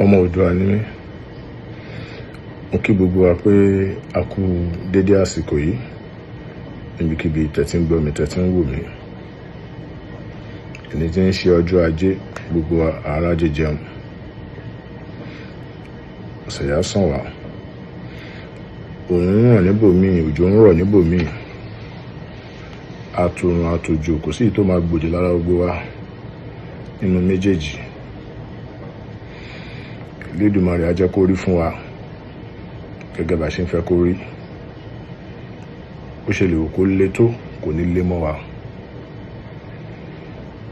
Ọmọ Oòduà ni mí. Mo kí gbogbo wa pé a kú dédé àsìkò yìí níbikíbi tẹ́ tí ń gbọ́ mi, tẹ́ tí ń wò mí. Èní tí ń ṣe ọjọ́ Ajé, gbogbo wa àrájé jẹun. Ọ̀sẹ̀ yá sàn wá. Òòrùn ń ràn níbòmíì, òjò ń rọ̀ níbòmíì. Àtòrùn àtòjò, kò sí èyí tó máa gbòdì lára gbogbo wa nínú méjèèjì. Elédùmarè á jẹ́ kó rí fún wa gẹ́gẹ́ bá ṣe ń fẹ́ kó rí. Bó ṣe lè wù kó le tó, kò ní lé mọ́ wa.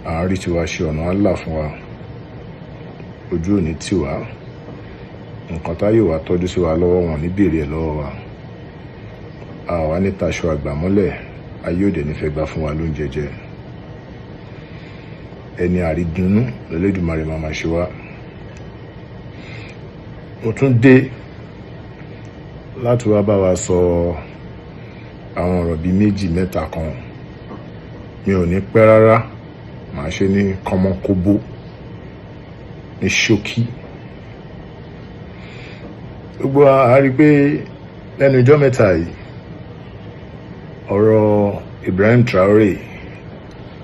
À ń rí tiwa ṣe, ọ̀nà á là fún wa. Ojú ò ní tì wá. Nǹkan táyé wa tọ́jú sí wa lọ́wọ́, wọn ní bèrè ẹ̀ lọ́wọ́ wa. A wà ní taṣọ àgbà mọ́lẹ̀, ayé òde ní fẹ́ gbà fún wa lóúnjẹ jẹ. Ẹni àrídùnnú l'Elédùmarè máa ma ṣe wá. Mo tún dé láti wá bá wa sọ àwọn ọ̀rọ̀ bíi méjì mẹ́ta kan. Mi ò ní pẹ́ rárá, màá ṣe ní kọ́mọ́kóbó, ní ṣókí. Gbogbo wa a rí pé lẹ́nu ijọ́ mẹ́ta yìí, ọ̀rọ̀ Ibrahim Traore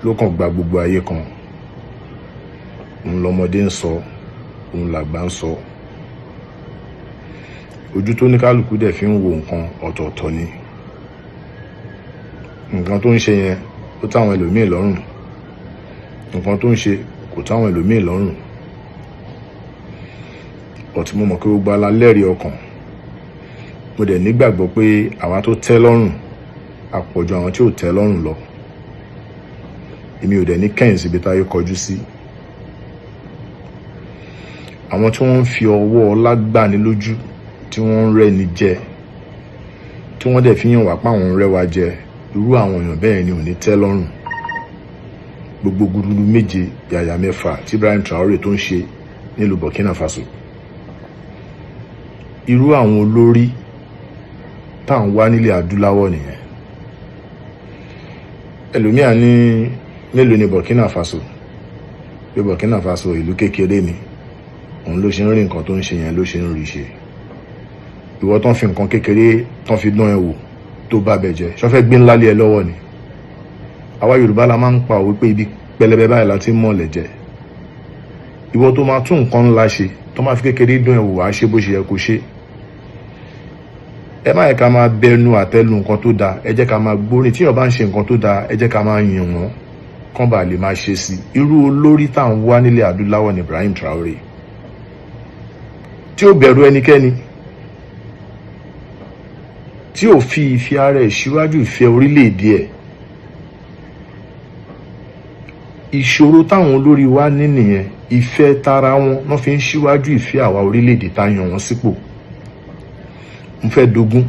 ló kàn gba gbogbo ayé kan. Òun lọmọdé ń sọ, òun làgbà ń sọ. Ojú tó ní kálukú dẹ̀ fi ń wo nǹkan ọ̀tọ̀ọ̀tọ̀ ni. Nǹkan tó ń ṣe yẹn, ó táwọn ẹlòmíì lọ́rùn. Nǹkan tó ń ṣe kò táwọn ẹlòmíì lọ́rùn. But mo mọ̀ pé gbogbo wa la lẹ́rìí ọkàn. Mo dẹ̀ nígbàgbọ́ pé àwa tó tẹ́ lọ́rùn àpọ̀jù àwọn tí ò tẹ́ lọ́rùn lọ. Èmi ò dẹ̀ ní kẹ́yìn síbi táyé kọjú sí. Àwọn tí wọ́n ń fi ọwọ́ ọlá gbani lójú, tí wọ́n ń rẹ́ni jẹ, tí wọ́n dẹ̀ fi hàn wá pé àwọn ń rẹ́ wa jẹ, irú àwọn èèyàn bẹ́ẹ̀ ni ò ní tẹ́ lọ́rùn. Gbogbo gudugudu méje yàyà mẹ́fà tí Ibrahim Traore tó ń ṣe nílùú Burkina Faso, irú àwọn olórí tá à ń wá nílẹ̀ adúláwọ̀ nìyẹn. Ẹlòmíà ní mélòó ni Burkina Faso, pé Burkina Faso ìlú kékeré ni, òun ló ṣe ń rí nǹkan tó ń ṣe yẹn, ló ṣe ń rí ṣe. Ìwọ tán fi nǹkan kékeré tán fi dán ẹ wò tó bá bẹ jẹ, ṣọfẹ́ gbé ńlá lé ẹ lọ́wọ́ ni? Àwa Yorùbá la máa ń pa òwe pé ibi pẹlẹbẹ báyìí la ti ń mọ̀lẹ̀ jẹ. Ìwọ tó máa tún nǹkan ńlá ṣe, tó máa fi kékeré dán ẹ wò, wàá ṣe bó ṣe yẹ kó ṣe. Ẹ má yẹ ká máa bẹnu àtẹ́lu nǹkan tó dáa, ẹ jẹ́ ká máa gbórin. Tí èèyàn bá ń ṣe nǹkan tó dáa, ẹ jẹ́ ká máa yìn wọ́n kán bá lè máa ṣe sí. Irú olórí tá à ń wá nílẹ̀ adúláwọ̀ ní Ibrahim Traore, tí ó bẹ̀rù ẹnikẹ́ni, tí ò fi ìfẹ́ ara ẹ̀ síwájú ìfẹ́ orílẹ̀-èdè ẹ̀. Ìṣòro táwọn olórí wa ní nìyẹn. Ìfẹ́ tara wọn wọ́n fi ń síwájú ìfẹ́ àwa orílẹ̀-èdè tá a yàn wọ́n sípò. Mo fẹ́ dogún,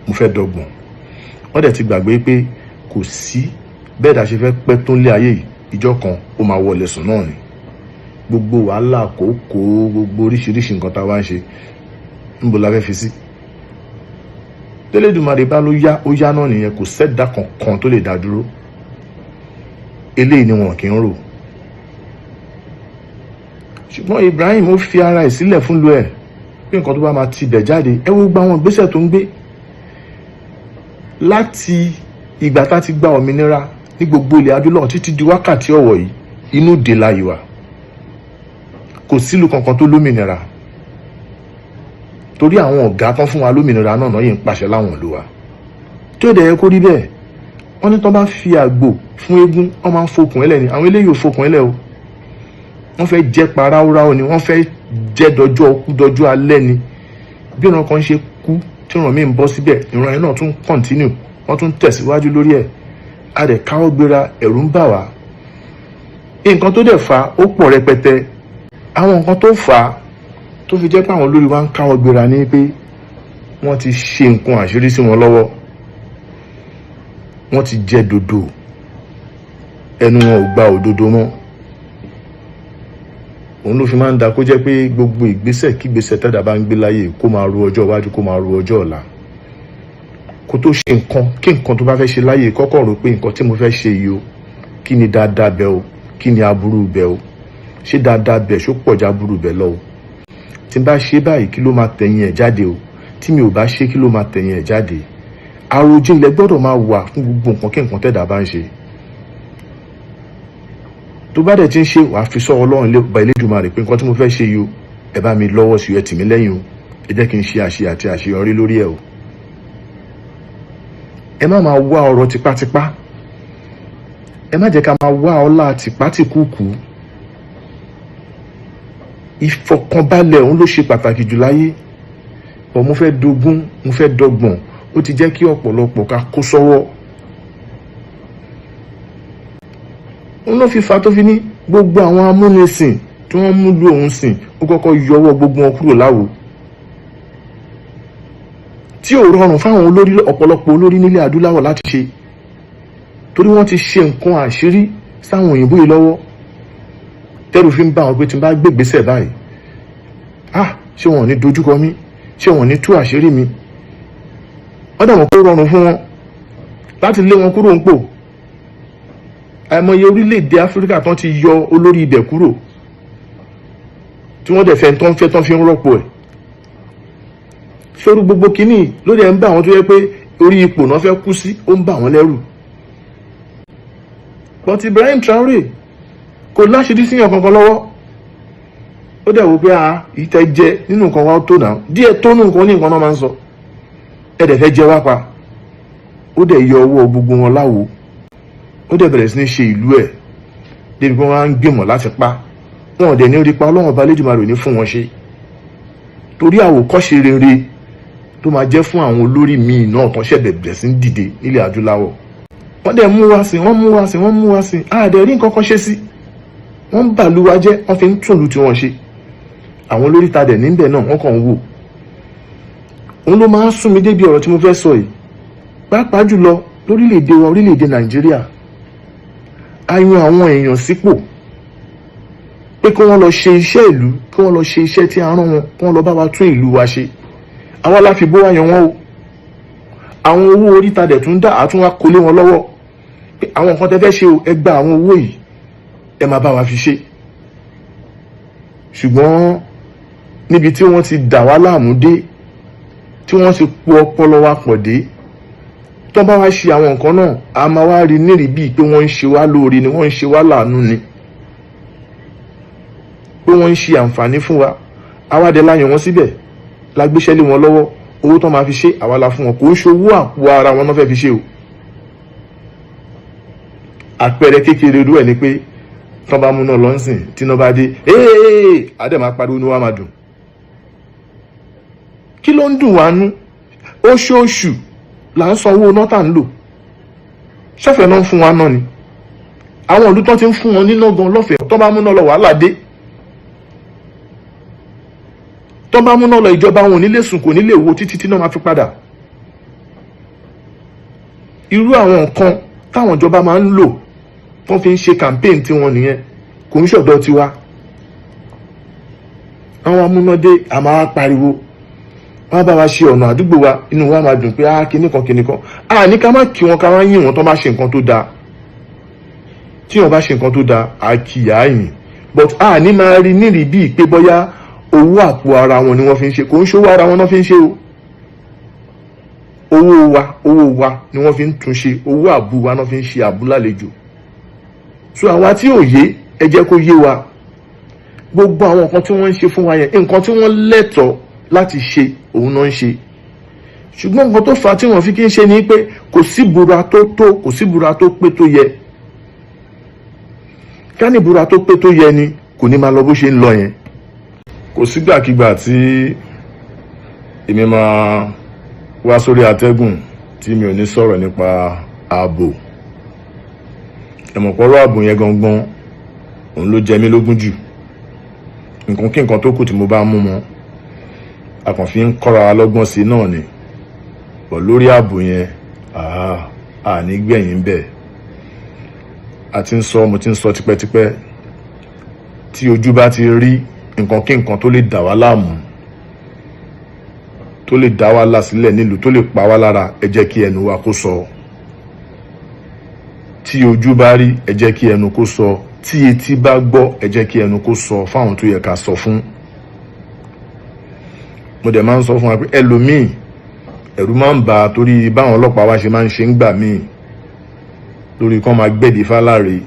mo fẹ́ dọgbọ̀n. Wọ́n dẹ̀ ti gbàgbé pé kò sí bẹ́ẹ̀ dà ṣe fẹ́ pẹ́ tó ń lé ayé yìí, ìjọ kan ó máa wọlé sùn náà ni. Gbogbo wàhálà kòókòó, gbogbo oríṣiríṣi nǹkan tá a wá ń ṣe, níbo la fẹ́ fi sí? Tẹ́lẹ̀dùmarè bá ló yá, ó yá náà nìyẹn. Kò sẹ́dá kankan tó lè dá dúró. Eléyìí ni wọn kì í rò. Ṣùgbọ́n Ibrahim, ó fi ara ẹ̀ sílẹ̀ fún lu ẹ̀ pé nǹkan tó bá máa tibẹ̀ jáde. Ẹ wo gba àwọn ìgbésẹ̀ tó ń gbé láti ìgbà tá ti gba òmìnira ní gbogbo ilẹ̀ adúláwọ̀ títí di wákàtí ọ̀wọ̀ yìí, inú dè láyé wa. Kò sílùú kankan tó lómìnira, torí àwọn ọ̀gá tán fún wa lómìnira náà náà yìí ń pàṣẹ láwọn ìlú wa, tí ó dẹ̀ yẹ kó rí bẹ́ẹ̀. Wọ́n ní tán bá fi àgbò fún eégún, wọ́n máa ń fokùn ẹlẹ́ ni. Àwọn eléyìí ò fokùn ẹlẹ́ o. Wọ́n fẹ́ jẹ́ pa ráúráú ni, wọ́n fẹ́ jẹ́ dọjọ́ kú, dọjọ́ alẹ́ ni. Bí ìran kan ṣe kú tí ìran míì ń bọ́ síbẹ̀, ìran yẹn náà tún continue, wọ́n tún tẹ̀síwájú lórí ẹ̀. A dẹ̀ káwọ́ gbéra, ẹ̀rù ń bà wá. Nǹkan tó dẹ̀ fà ó pọ̀ rẹpẹtẹ. Àwọn nǹkan tó fà á tó fi jẹ́ pé àwọn olórí wa ń káwọ́ gbéra ní pé wọ́n ti ṣe nǹkan àṣírí sí wọn lọ́wọ́. Wọ́n ti jẹ dòdò, ẹnu wọn ò gba òdodo mọ́. Òun ló fi máa ń da kó jẹ́ pé gbogbo ìgbésẹ̀ kígbésẹ̀ tẹ́dà bá ń gbé láyé, kó máa ru ọjọ́ iwájú, kó máa ru ọjọ́ ọ̀la kó tó ṣe nǹkan. Kí nǹkan tó bá fẹ́ ṣe láyé, kọ́kọ́ rò pé nǹkan tí mo fẹ́ ṣe yìí o, kí ni dáadáa bẹ́ o, kí ni aburú bẹ́ o, ṣé dáadáa bẹ̀ ṣó pọ̀ ju aburú bẹ̀ lọ o? Tí n bá ṣe báyìí, kí ló máa tẹ̀yìn ẹ̀ jáde o? Tí mi ò bá ṣe, kí ló máa tẹ̀yìn ẹ̀ jáde? Àròjinlẹ̀ gbọ́dọ̀ máa wà fún gbogbo nǹkan kí nǹkan tẹ̀dá bá ń ṣe. Tó bá dẹ̀ ti ń ṣe, wàá fi sọ́wọ́ Ọlọ́run bá Elédùmarè pé nǹkan tí mo fẹ́ ṣe yìí o, ẹ bá mi lọ́wọ́ sí, ẹ tì mí lẹ́yìn o, ẹ jẹ́ kí n ṣe àṣe àti àṣeyọrí lórí ẹ o. Ẹ má máa wá ọ̀rọ̀ tipátipá, ẹ má jẹ́ ká máa wá ọlá tìpátìkúùkù. Ìfọ̀kànbalẹ̀ òun ló ṣe pàtàkì jù láyé. Bọ̀ mo fẹ́ dogún, mo fẹ́ dọgbọ̀n, ó ti jẹ́ kí ọ̀pọ̀lọpọ̀ ká kó sọ́wọ́. Òun ló fi fa tó fi ní gbogbo àwọn amúnisìn tí wọ́n mú lu òun sìn, ó kọ́kọ́ yọwọ́ gbogbo wọn kúrò láwo, tí ò rọrùn fáwọn olórí, ọ̀pọ̀lọpọ̀ olórí nílẹ̀ adúláwọ̀ láti ṣe, torí wọ́n ti ṣe nǹkan àṣírí sáwọn òyìnbó yìí lọ́wọ́, tẹ́rù fi ń bá wọn pé tí n bá gbégbèsè báyìí, ah, ṣé wọn ò ní dojúkọ mí? Ṣé wọn ò ní tú àṣírí mi? Wọ́n dẹ̀ mọ̀ pé ó rọrùn fún wọn láti lé wọn kúrò ńpò. Àìmọye orílẹ̀-èdè Áfíríkà tán ti yọ olórí ibẹ̀ kúrò, tí wọ́n dẹ̀ fẹ́ tán fẹ́ tán fi ń rọ́pò ẹ̀ sórí. Gbogbo kínní ló dẹ̀ ń bá àwọn tó yẹ pé orí ipò náà fẹ́ kú sí, ó ń bà wọ́n lẹ́rù. But Ibrahim Traore kò láṣìírí síyàn kankan lọ́wọ́. Ó dẹ̀ wò pé a ìtẹ́ jẹ nínú nǹkan wa tó náà díẹ̀ tó nínú nǹkan ní nǹkan náà máa ń sọ, ẹ dẹ̀ fẹ́ jẹ wá pa. Ó dẹ̀ yọ ọwọ́ gbogbo wọn láwo, ó dẹ̀ bẹ̀rẹ̀ sí ní ṣe ìlú ẹ̀, débi pé wọ́n á ń gbìmọ̀ láti pa wọn. Ò dẹ̀ ní rí pa. Ọlọ́run Ọba Elédùmarè ò ní fún wọn ṣe, torí àwòkọ́ṣe rere tó máa jẹ́ fún àwọn olórí míì náà tán ṣẹ̀ bẹ̀rẹ̀ sí ń dìde nílẹ̀ adúláwọ̀. Wọ́n dẹ̀ mú wa sí, wọ́n mú wa sí, wọ́n mú wa sí, àdẹ̀ rí nǹkan kan ṣe sí. Wọ́n ń bàlú wa jẹ́, wọ́n fi ń tún ìlú tí wọ́n ṣe. Àwọn olórí ta dẹ̀ níbẹ̀ náà, wọ́n kàn ń wò. Òun ló máa ń sún mi débi ọ̀rọ̀ tí mo fẹ́ sọ yìí, pàápàá jùlọ lórílẹ̀‐èdè wa, orílẹ̀‐èdè Nàìjíríà. A yan àwọn èèyàn sípò pé kí wọ́n lọ ṣe iṣẹ́ ìlú, kí wọ́n lọ ṣe iṣẹ́ tí a rán wọn, kí wọ́n lọ bá wa tún ìlú wa ṣe. Àwa la fi bó wa yan wọn o. Àwọn owó orí ta dẹ̀ tún dá, àtún wa kó lé wọn lọ́wọ́ pé àwọn nǹkan tẹ́ fẹ́ ṣe o, ẹ gba àwọn owó yìí, ẹ máa bá wa fi ṣe. Ṣùgbọ́n níbi tí wọ́n ti dà wá láàmú dé, tí wọ́n ti po ọpọlọ wa pọ̀ dé, tó bá wá ṣe àwọn nǹkan náà, a máa wá rí nírìí bíi pé wọ́n ń ṣe wá lóore ni, wọ́n ń ṣe wá láàánú ni, pé wọ́n ń ṣe àǹfààní fún wa. Àwa dẹ̀ la yàn wọ́n síbẹ̀, la gbéṣẹ́ lé wọn lọ́wọ́. Owó tó máa fi ṣe, àwa la fún wọn. Kò ń ṣe owó àpò ara wọn náà fẹ́ fi ṣe o. Àpẹẹrẹ kékeré irú ẹ̀ ni pé tán bá múná lọ́nsìn, tí iná bá dé, ee, àdẹ̀ máa pariwo ní wàá máa dùn. Kí ló ń dùn wá nú? Oṣooṣù là ń san owó iná tá ń lò. Ṣọ́fẹ̀ẹ́ náà ń fún wa náà ni? Àwọn ìlú tán ti ń fún wọn níná gan lọ́fẹ̀ẹ́, tán bá múná lọ, wàhálà dé. Tán bá múná lọ, ìjọba wọn ò ní lè sùn, kò ní lè wo títí tí náà máa fi padà. Irú àwọn nǹkan táwọn ìjọba máa ń lò tán fi ń ṣe campaign tiwọn nìyẹn, kò ń ṣọ̀dọ̀ tiwa. Àwọn amúnádé, a máa pariwo, wọ́n bá wa ṣe ọ̀nà àdúgbò wa, inú wa máa dùn pé ah, kinní kan, kinní kan. A ní ká má kí wọn, ká má yìn wọn tó bá ṣe nǹkan tó dáa. Tí wọn bá ṣe nǹkan tó dáa, a kì í yìn, but a ní máa rí nírìí bíi pé bóyá owó àpò ara wọn ni wọ́n fi ń ṣe. Kò ń ṣe owó ara wọn náà fi ń ṣe o. Owó wa, owó wa ni wọ́n fi ń tún ṣe. Owó àbú wa náà fi ń ṣe àbú lálejò. So àwa tí ò yé, ẹ jẹ́ kó yé wa. Gbogbo àwọn nǹkan tí wọ́n ń ṣe fún wa yẹn, nǹkan tí wọ́n lẹ́tọ̀ọ́ láti ṣe òun náà ń ṣe. Ṣùgbọ́n nǹkan tó fà á tí wọ́n fi kí ń ṣe ni pé kò sí ìbúra tó tó, kò sí ìbúra tó pé tó yẹ. Ká ní ìbúra tó pé tó yẹ ni, kò ní máa lọ bó ṣe ń lọ yẹn. Kò sígbàkigbà tí èmi máa wá sórí atẹ́gùn tí mi ò ní sọ̀rọ̀ nípa ààbò. Ẹ̀mọ̀pọ̀rọ̀ ààbò yẹn gangan òun ló jẹ mí lógún jù. Nǹkan kí nǹkan tó kù tí mo bá mú mọ́, a kàn fi ń kọ́ra wa lọ́gbọ́n sí náà ni. Bọ̀ lórí ààbò yẹn, àní gbẹ̀yìn bẹ́ẹ̀. A ti ń sọ, mo ti ń sọ tipẹ́tipẹ́, tí ojú bá ti rí nǹkan kí nǹkan tó lè dà wá láàmú, tó lè dá wàhálà sílẹ̀ nílùú, tó lè pa wá lára, ẹ jẹ́ kí ẹnu wa kó sọ. Tí ojú bá rí, ẹ jẹ́ kí ẹnu kó sọ. Tí etí bá gbọ́, ẹ jẹ́ kí ẹnu kó sọ fáwọn tó yẹ ká sọ fún. Mo dẹ̀ máa ń sọ fún wa pé ẹlòmíì, ẹ̀rù máa ń bà á torí báwọn ọlọ́pàá wa ṣe máa ń ṣe ń gbà míì lórí kán máa gbẹ̀bí fáláre,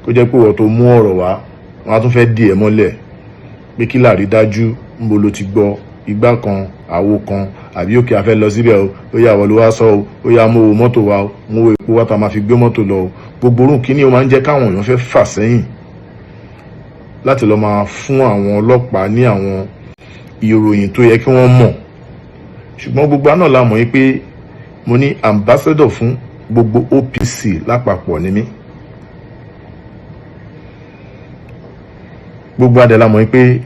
kó jẹ́ pé wọ́n tó mú ọ̀rọ̀ wá, wọ́n á tún fẹ́ dì ẹ́ mọ́lẹ̀ pé kí làrí dájú, ńbo ló ti gbọ́, igbá kan, àwo kan, àbí òkè afẹ́ lọ síbẹ̀ o, ó yá, wọ́n ló wá sọ o, ó yá, mú owó mọ́tò wa o, mú owó epo wá tá a máa fi gbé mọ́tò lọ o. Gbogbo orun kìíní, ó máa ń jẹ́ káwọn èèyàn fẹ́ fà sẹ́yìn láti lọ máa fún àwọn ọlọ́pàá ní àwọn ìròyìn tó yẹ kí wọ́n mọ̀. Ṣùgbọ́n gbogbo àná la mọ̀ yín pé mo ní ambassador fún gbogbo OPC lápapọ̀ ní mí. Gbogbo adẹ̀ la mọ̀ yín pé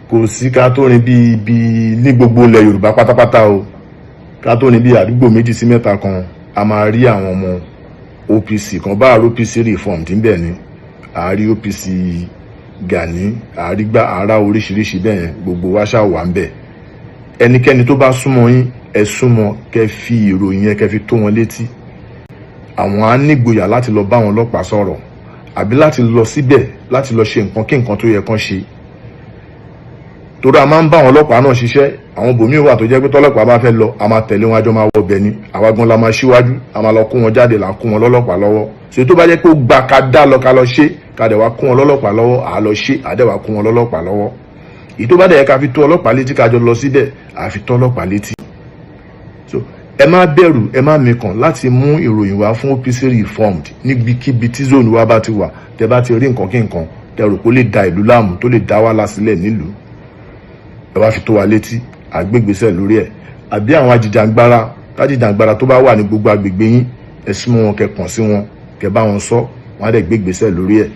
kò sí ká tó rin bíi bíi ní gbogbo ilẹ̀ Yorùbá pátápátá o, ká tó rin bíi àdúgbò méjì sí mẹ́ta kan, a máa rí àwọn ọmọ OPC kan bá àrò OPC Reform tí ń bẹ̀ ni, àárí OPC Gani, àrígbá ara oríṣiríṣi bẹ́ẹ̀ yẹn. Gbogbo wa ṣáà wà ń bẹ̀. Ẹnikẹ́ni tó bá súnmọ́ yín, ẹ súnmọ́, kẹ́ fi ìròyìn yẹn, kẹ́ fi tó wọn létí. Àwọn á nígboyà láti lọ bá àwọn ọlọ́pàá sọ̀rọ̀ àbí láti lọ síbẹ̀ láti lọ ṣe nǹkan kí nǹkan tó yẹ kán ṣe, torí a máa ń bá àwọn ọlọ́pàá náà ṣiṣẹ́. Àwọn bòmíì wà tó jẹ́ pé tọ́lọ́pàá bá fẹ́ lọ, a máa tẹ̀lé wọn, àjọ máa wọ ọbẹ̀ ni. Àwa gan la máa ṣíwájú, a máa lọ kó wọn jáde, là kó wọn lọ́lọ́pàá lọ́wọ́. Ṣe tó bá jẹ́ pé ó gba ká dá lọ, ká lọ ṣe, ká dẹ̀ wá kó wọn lọ́lọ́pàá lọ́wọ́, à lọ ṣe, à dẹ̀ wá kó wọn lọ́lọ́pàá lọ́wọ́. Èyí tó bá dẹ̀ yẹ ká fi tó ọlọ́pàá létí, ká jọ lọ síbẹ̀, à fi tó ọlọ́pàá létí. So ẹ má bẹ̀rù, ẹ má mikàn láti mú ìròyìn wá fún OPC Reformed níbikíbi tí zone wa bá ti wà. Tẹ bá ti rí nǹkan kí nǹkan tẹ rò pé ó lè da ìlú láàmú, tó lè dá wàhálà sílẹ̀ nílùú, ẹ wá fi tó wa létí, àgbégbèsè lórí ẹ̀. Àbí àwọn ajìjàngbara kájìjàngbara tó bá wà ní gbogbo agbègbè yín, ẹ súnmọ́ wọn, kẹ́ kàn sí wọn, kẹ́ bá wọn sọ, wọn á dẹ̀ gbégbèsè lórí ẹ̀.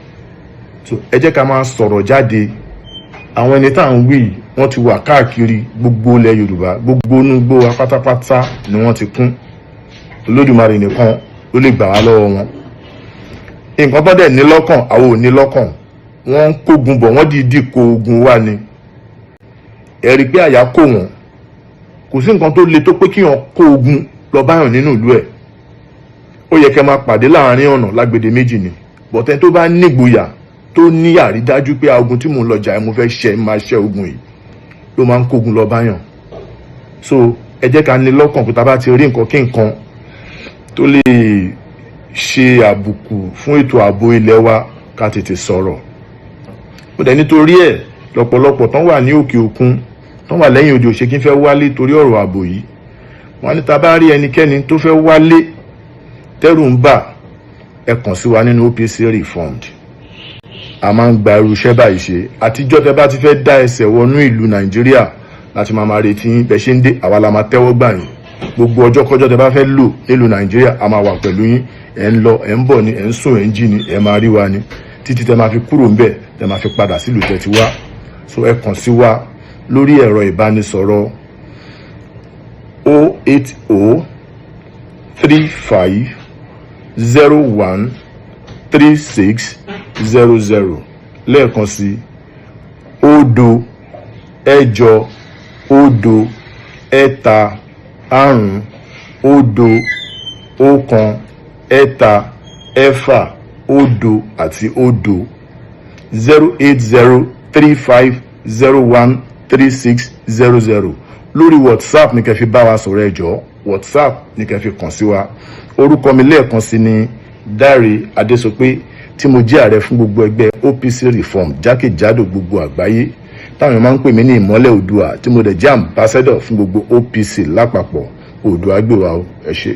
So ẹ jẹ́ ká máa sọ̀rọ̀ jáde. Àwọn ẹni tá à ń wí yìí, wọ́n ti wà káàkiri gbogbo ilẹ̀ Yorùbá, gbogbo inú igbó wa pátápátá ni wọ́n ti kún. Olódùmarè nìkan ló lè gbà wá lọ́wọ́ wọn. Nǹkan tó dẹ̀ ní lọ́kàn, àwọn ò ní lọ́kàn. Wọ́n ń kógun bọ̀, wọ́n dìídì kó ogun wá ni. Ẹ rí i pé àyà kò wọ́n. Kò sí nǹkan tó le tó pé kíyàn kó ogun lọ báyàn nínú ìlú ẹ̀. Ó yẹ kẹ́ máa pàdé láàrin ọ̀nà lágbèdè méjì ni. Bọ̀tẹ́ tó bá nígboyà, tó ní àrídájú pé ogun tí mò ń lọ jà ẹ́, mo fẹ́ ṣe, máa ṣẹ́ ogun yìí, ló máa ń kógun lọ báyàn. So ẹ jẹ́ ká ní lọ́kàn pé tá a bá ti rí nǹkan kí nǹkan tó lè ṣe àbùkù fún ètò ààbò ilẹ̀ wa, ká tètè sọ̀rọ̀. Ó dẹ̀ nítorí ẹ̀ lọ́pọ̀lọpọ̀ tán wà ní òkè òkun, tán wà lẹ́yìn òde òṣèkí fẹ́ wálé torí ọ̀rọ̀ ààbò yìí. Wọ́n ní tá a bá rí ẹnikẹ́ni tó fẹ́ wálé, tẹ́rù ń bà, ẹ kàn sí wa nínú OPC Reformed. A máa ń gba irú iṣẹ́ báyìí ṣe. Àtijọ́ tẹ bá ti fẹ́ dá ẹsẹ̀ wọnú ìlú Nàìjíríà láti máa retí yín. Bẹ́ẹ̀ ṣe ń dé, àwa la máa tẹ́wọ́ gbà yín. Gbogbo ọjọ́ kọjọ́ tẹ bá fẹ́ lò nílùú Nàìjíríà, a máa wà pẹ̀lú yín. Ẹ̀ ń lọ, ẹ̀ ń bọ̀ ni, ẹ̀ ń sùn, ẹ̀ ń jí ni, ẹ̀ máa rí wa ni títí tẹ máa fi kúrò ńbẹ̀, tẹ máa fi padà sílùú tẹ ti wá. So ẹ kàn sí wa lórí ẹ̀rọ ìbánisọ̀rọ̀ 08035013600. Lẹ́ẹ̀kan sí, 0803600, 08035013600. Lórí WhatsApp ní kẹ́ fi bá wa sọ̀rọ̀. Ẹ jọ̀ọ́, WhatsApp ní kẹ́ fi kàn sí wa. Orúkọ mi lẹ́ẹ̀kan sí ni Dáre Adésopé, tí mo jẹ́ ààrẹ fún gbogbo ẹgbẹ́ OPC Reform jákèjádò gbogbo àgbáyé, táwọn èèyàn máa ń pè mí ní Ìmọ́lẹ̀ Oòduà, tí mo dẹ̀ jẹ́ ambassador fún gbogbo OPC lápapọ̀. Oòduà gbè wá o. Ẹ ṣé.